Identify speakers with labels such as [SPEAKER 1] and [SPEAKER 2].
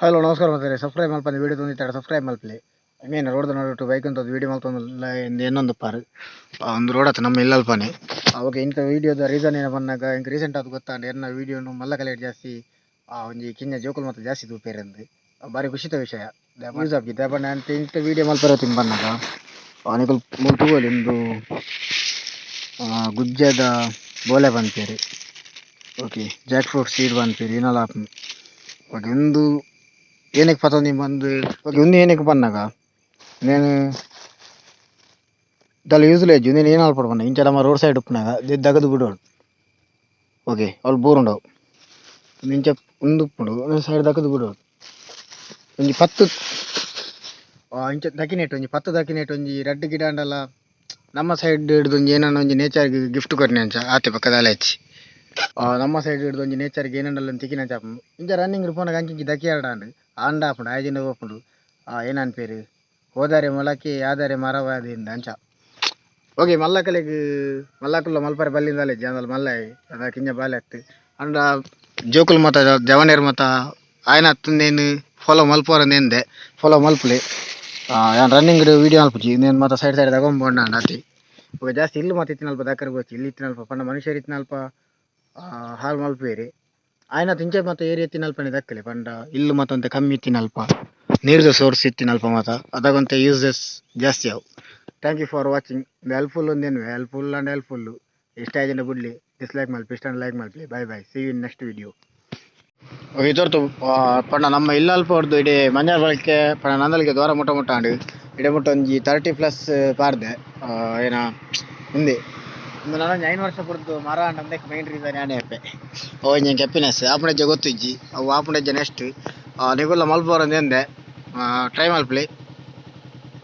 [SPEAKER 1] Hello ನಮಸ್ಕಾರ ಮಾತಾರೆ subscribe ಮಲ್ಪಂದೆ video ತಂದಿತ್ತಾರೆ subscribe ಮಲ್ಪಲೆ main ರೋಡ್ದ ನಡುಟು bike ಅಂತ ವೀಡಿಯೋ ಮಲ್ತೊಂದುಲ್ಲ ಏನೊಂದು ಪಾರು ಒಂದು ರೋಡ್ ಆತ ನಮ್ಮ ಇಲ್ಲಲ್ಪನೆ. ಓಕೆ ಇಂಥ ವೀಡಿಯೋದ ರೀಸನ್ ಏನ ಬಂದಾಗ ಇಂಕ ರೀಸೆಂಟ್ ಅದು ಗೊತ್ತಾಂಡ ಎನ್ನ ವೀಡಿಯೋನು ಮಲ್ಲ ಕಲೆಟ್ ಜಾಸ್ತಿ ಒಂಜಿ ಕಿನ್ನ ಜೋಕುಲು ಮಾತ ಜಾಸ್ತಿ ತೂಪೆರಂದು ಬಾರಿ ಖುಷಿತ ವಿಷಯ ಯೂಸ್ ಆಗಿದೆ ಬಣ್ಣ ಅಂತ ಇಂಥ ವೀಡಿಯೋ ಮಲ್ಪರ ತಿನ್ ಬಂದಾಗ ನಿಕುಲು ಮೂಲು ತೂವೊಲಿ ಉಂದು ಗುಜ್ಜೆದ ಬೋಲೆ ಪನ್ಪೆರ್. ಓಕೆ ಜಾಕ್ ಫ್ರೂಟ್ ಸೀಡ್ ಪನ್ಪೆರ್ ಏನಲ ಆಪುಂಡು. ಓಕೆ ಉಂದು ಏನಕ್ಕೆ ಪತೊಂದು ಬಂದು ಓಕೆ ಉಂದು ಏನಕ್ಕೆ ಪನ್ನಗ ನೇನು ದಾಲ ಯೂಸ್ ಇಜ್ಜಿ ಉಂದೆನ್ ಏನ್ ಮಲ್ಪೊಡು ಪನ್ನ ಇಂಚ ನಮ್ಮ ರೋಡ್ ಸೈಡ್ ಉಪ್ಪುನಗ ದಗದು ಬುಡೊಡು. ಓಕೆ ಅವ್ಲು ಬೂರುಂಡವು ಇಂಚ ಉಂದು ಉಪ್ಪುಂಡು ಉಂದು ಸೈಡ್ ದಗದು ಬುಡೊಡು ಒಂಜಿ ಪತ್ತು ಇಂಚ ದಕ್ಕಿನೆಟ್ ಒಂಜಿ ಪತ್ತು ದಕ್ಕಿನೆಟ್ ಒಂಜಿ ರಡ್ಡ್ ಗಿಡ ಆಂಡಲ ನಮ್ಮ ಸೈಡ್ ಹಿಡ್ದು ಒಂಜಿ ಏನನ್ನ ಒಂಜಿ ನೇಚರ್ ಗಿಫ್ಟ್ ಕೊರ್ನಿ ಅಂಚ ಆತೆ ಬೊಕ್ಕ ದಾಲ ಇಜ್ಜಿ. ನಮ್ಮ ಸೈಡ್ ಹಿಡ್ದು ಒಂಜಿ ನೇಚರ್ ಏನಂಡಲ ತಿಕಿನಂಚ ಆಪುಂಡು ಇಂಚ ರನ್ನಿಂಗ್ ಪೋನಗ ಅಂಚಿ ಇಂಚಿ ದಕ್ಕಿಯಾಡಾಂಡ್ ಆಂಡ ಆಪುಂಡು ಆಯ್ಜಿಂಡ ಪೋಪುಂಡು ಏನನ್ಪೆರ್ ಹೋದರೆ ಮೊಳಕೆ ಆದರೆ ಮರವಾದಿಂದ ಅಂಚ. ಓಕೆ ಮಲ್ಲಕಲೆಗ್ ಮಲ್ಲಕುಲ್ಲ ಮಲ್ಪರೆ ಬಲ್ಲಿಂದಾಲೆ ಜಾನಲ್ ಮಲ್ಲ ಅದ ಕಿಂಜ ಬಾಲೆ ಅತ್ತು ಅಂಡ ಜೋಕುಲು ಮಾತ ಜವನೆರ್ ಮಾತ ಆಯ್ನ ಅತ್ತಂದೇನು ಫಾಲೋ ಮಲ್ಪುವರಂದೇಂದೆ ಫಾಲೋ ಮಲ್ಪುಲೆ. ಯಾನ್ ರನ್ನಿಂಗ್ ವೀಡಿಯೋ ಮಲ್ಪುಜಿ ಇಂದೇನು ಮಾತ ಸೈಡ್ ಸೈಡ್ ತಗೊಂಬೋಂಡ ಅತಿ. ಬೊಕ ಜಾಸ್ತಿ ಇಲ್ಲು ಮಾತ ಇತ್ತಿನಲ್ಪ ದಕ್ಕರೆ ಬೋಚಿ ಇಲ್ಲು ಇತ್ತಿನಲ್ಪ ಪಂಡ ಮನುಷ್ಯರು ಇತ್ತಿನಲ್ಪ ಹಾಳು ಮಲ್ಪುವೆರ್ ಆಯ್ನ ಇಂಚ ಮಾತ ಏರಿಯಾ ಇತ್ತಿನಲ್ಪನೆ ದಕ್ಕಲೆ ಪಂಡ ಇಲ್ಲು ಮಾತ ಒಂತೆ ಕಮ್ಮಿ ಇತ್ತಿನಲ್ಪ ನೀರ್ದ ಸೋರ್ಸ್ ಇತ್ತಿನಲ್ಪ ಮಾತ ಅದಾಗ ಯೂಸಸ್ ಜಾಸ್ತಿ ಆವು. Thank you for watching. Helpful ಒಂದೇನು ಹೆಲ್ಪ್ಫುಲ್ ಅಂಡ್ ಹೆಲ್ಪ್ಫುಲ್ ಇಷ್ಟ ಆಯ್ತು ಬುಡ್ಲಿ ಡಿಸ್ಲೈಕ್ ಮಲ್ಪಿ ಇಷ್ಟ ಲೈಕ್ ಮಲ್ಪಿ. Bye bye, see you in next video. ಇದೊರ್ತು ಪಂಡ ನಮ್ಮ ಇಲ್ಲಲ್ಪ ಹೊಡ್ದು ಇಡೀ ಮಂಜಾರ್ ಬಳಕೆ ಪಂಡ ನಂದಳಿಕೆ ದ್ವಾರ ಮುಟ್ಟ ಮುಟ್ಟ ಆಂಡ್ ಇಡೆ ಮುಟ್ಟ ಒಂಜಿ 30+ ಪಾರ್ದೆ ಏನ ಉಂದೆ ಉಂದು ನನೊಂಜಿ 5 ವರ್ಷ ಪುರ್ದು ಮರ ಆಂಡ ಅಂದಕ್ಕೆ ಮೈನ್ ರೀಸನ್ ಯಾನೇ ಅಪ್ಪೆ ಅವು ಒಂಜಿ ಹ್ಯಾಪಿನೆಸ್ ಆಪುಣೆಜ್ಜ ಗೊತ್ತಿಜ್ಜಿ ಅವು ಆಪುಣೆಜ್ಜ ನೆಕ್ಸ್ಟ್ ನಿಗುಲ್ಲ ಮಲ್ಪುವರಂದು ಎಂದೆ ಟ್ರೈ ಮಲ್ಪಲಿ.